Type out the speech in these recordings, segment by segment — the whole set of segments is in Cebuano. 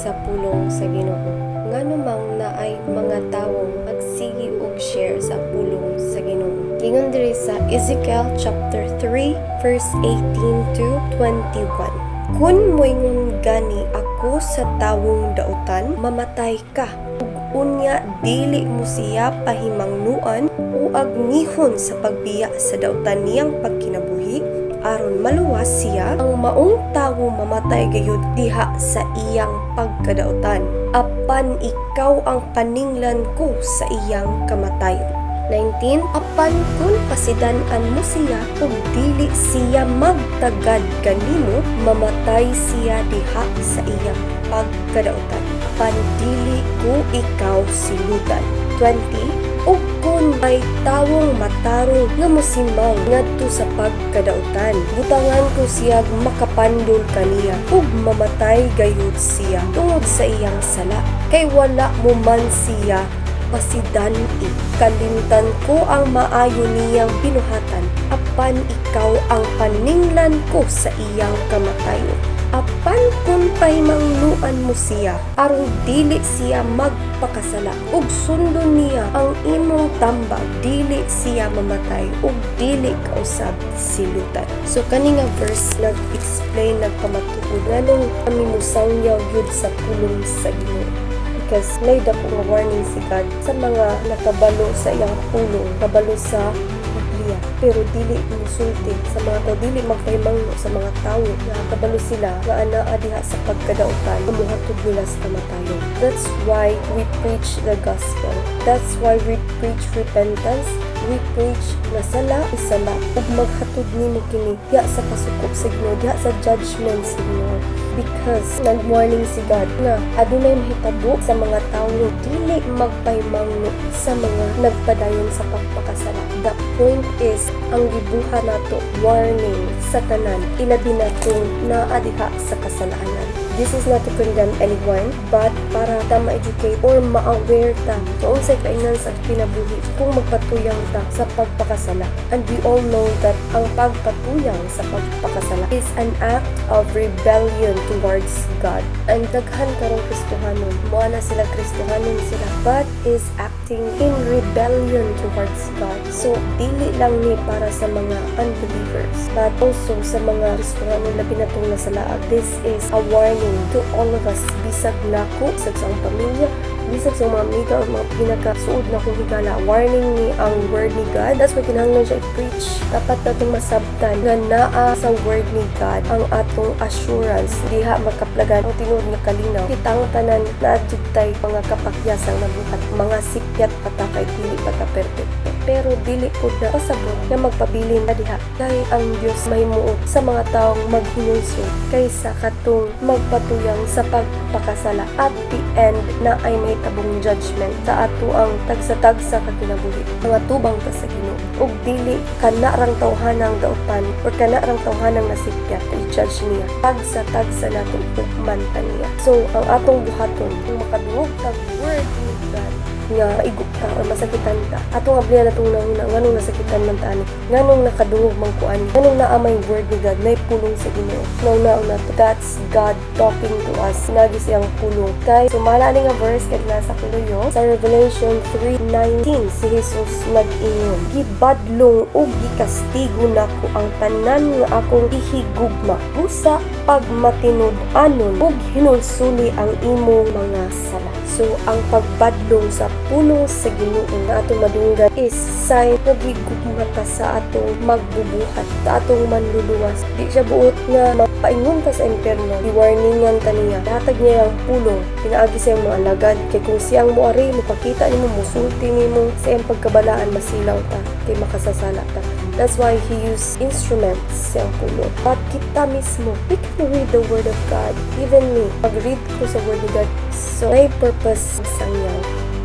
Sa pulong sa Ginoo. Ngano mang naay mga tawong magsige og share sa pulong sa Ginoo. Ingon diri sa Ezekiel chapter 3 verse 18 to 21. "Kun moingon gani ako sa tawong dautan, 'Mamatay ka,' ug unya dili mo siya pahimangnuan o agnihon sa pagbiya sa dautan niyang pagkinabuhi aron maluwas siya, ang maong tawo mamatay gayud diha sa iyang pagkadautan. Apan ikaw ang paninglan ko sa iyang kamatayon." 19. "Apan kung pasidan-an mo siya ug dili siya magtagad kanimo, mamatay siya diha sa iyang pagkadautan. Apan dili ko ikaw silutan." 20. "Ug kung may tawong matarong nga mosimang ngadto sa pagkadautan, butangan ko siyag makapandol kaniya ug mamatay gayud siya tungod sa iyang sala kay wala mo man siya pasidan-i. Kalimtan ko ang maayo niyang binuhatan, apan ikaw ang paninglan ko sa iyang kamatayon. Apan kung pahimangnuan mo siya aron dili siya magpakasala ug sundon niya ang imong tambag, dili siya mamatay ug dili ka usab silutan." So kani nga verse nag-explain, nagpamatuod nganong kami musangyaw gyud sa pulong sa Ginoo because may dako nga warning si God sa mga nakabalo sa iyang pulong, kabalo sa Biblia, pero dili musulti sa mga tao, dili magpahimangno sa mga tawo nga kabalo sila nga anaa diha sa pagkadautan nga mohatod nila sa kamatayon. That's why we preach the gospel. That's why we preach repentance. We preach nga sala is sala ug maghatod nimo kini diha sa kasuko sa Ginoo, diha sa judgment sa Ginoo. Because nag-warning si God nga adunay mahitabo sa mga tawo dili magpahimangno sa mga nagpadayon sa pagpakasala. The point is, ang gibuhat nato, warning sa tanan, ilabi na kung naa diha sa kasalanan. This is not to condemn anyone, but para ta ma-educate or ma-aware ta kung unsay kaingnan sa kinabuhi kung magpatuyang ta sa pagpakasala. And we all know that ang pagpatuyang sa pagpakasala is an act of rebellion towards God. And daghan karong Kristohanon, moa na sila, Kristohanon sila, but is acting in rebellion towards God. So, dili lang ni para sa mga unbelievers, but also sa mga Kristohanon, labi na tong nasa laag. This is a warning to all of us, bisag nako, bisag sa akong pamilya, bisag sa mga amiga o mga pinakasuod na kong higala. Warning ni ang word ni God. That's why kinahanglan siya i-preach. Dapat natong masabtan nga naa sa word ni God ang atong assurance. Diha makaplagan ang tinuod nga kalinaw. Kitang tanan naa jud tay mga kapakyasang nabuhat. Mga sipyat pa ta kay dili pa ta perpekto. Pero dili pud na pasabot nga magpabilin na diha. Kay ang Dios mahimuot sa mga taong maghinulsol kaysa katong magpatuyang sa pagpakasala. At the end naay mahitabong judgment sa ato ang tagsa-tagsa ka kinabuhi. Mga tubang ta sa Ginoo. Ug dili kana rang tawhanang dautan or kana rang tawhanang nasipyat i-judge niya. Tagsa-tagsa nato hukman ta niya. So ang atong buhaton kung makadungog tag word ni God nga maigo ta or masakitan ta, atong ablihan atong nahuna, nganong nasakitan man ta ani, nganong nakadungog man ko ani, nganong naa may word ni God, nay pulong sa Ginoo. Nauna to, that's God talking to us nagi siyang pulong. Kay sumala ani nga verse kay nasa Kuluyo sa Revelation 3:19, si Jesus nag-ingon, "Gibadlong ug gikastigo nako ang tanan nga akong gihigugma. Busa pagmatinud-anon ug hinulsuli ang imong mga sala." So ang pagbadlong sa pulong sa Ginoo nga atong madunggan is sign nga gigugma ta sa atong magbubuhat, sa atong manluluwas. Di siya buot nga mapaingon ta sa impyerno. Giwarningan ta niya. Hatag niya ang pulong pinaagi sa iyang mga alagad kay kung siyang moari mopakita nimo, musulti nimo sa iyang pagkabalaan, masilaw ta kay makasasala ta. That's why he used instruments sa iyang pulong. But kita mismo, we can read the word of God. Even me, pag-read ko sa word of God, so may purpose sangyaw.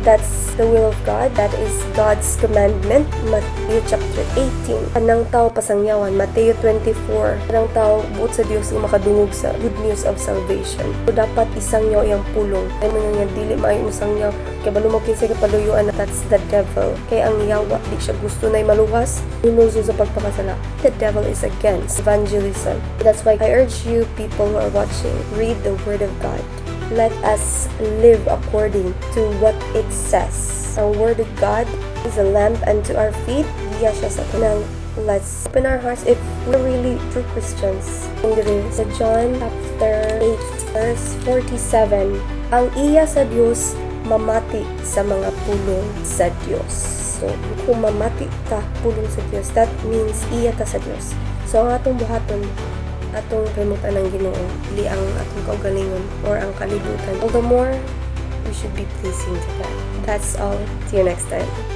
That's the will of God. That is God's commandment. Matthew chapter 18. Tanang tao pasangyawan. Matthew 24. Tanang tao buot sa Dios nga makadungog sa good news of salvation. So, dapat isangyaw iyang pulong. Ay mga nga dili maayo mo sangyaw. Kay balo mo kinsay kapaluyuan, that's the devil. Kay ang yawa di siya gusto na maluwas. Hinulsol sa pagpakasala. The devil is against evangelism. That's why I urge you people who are watching, read the word of God. Let us live according to what it says. Ang Word of God is a lamp unto our feet. Giya siya sa kanang. Let's open our hearts if we're really true Christians. Diri sa John chapter 8 verse 47, ang iya sa Dios mamati sa mga pulong sa Dios. So, kung mamati ta pulong sa Dios, that means iya ta sa Dios. So, ang atong buhaton, atong pahimutan ng Ginoo, dili ang atong kaugalingon or ang kalibutan. All the more, we should be pleasing to God. That's all. See you next time.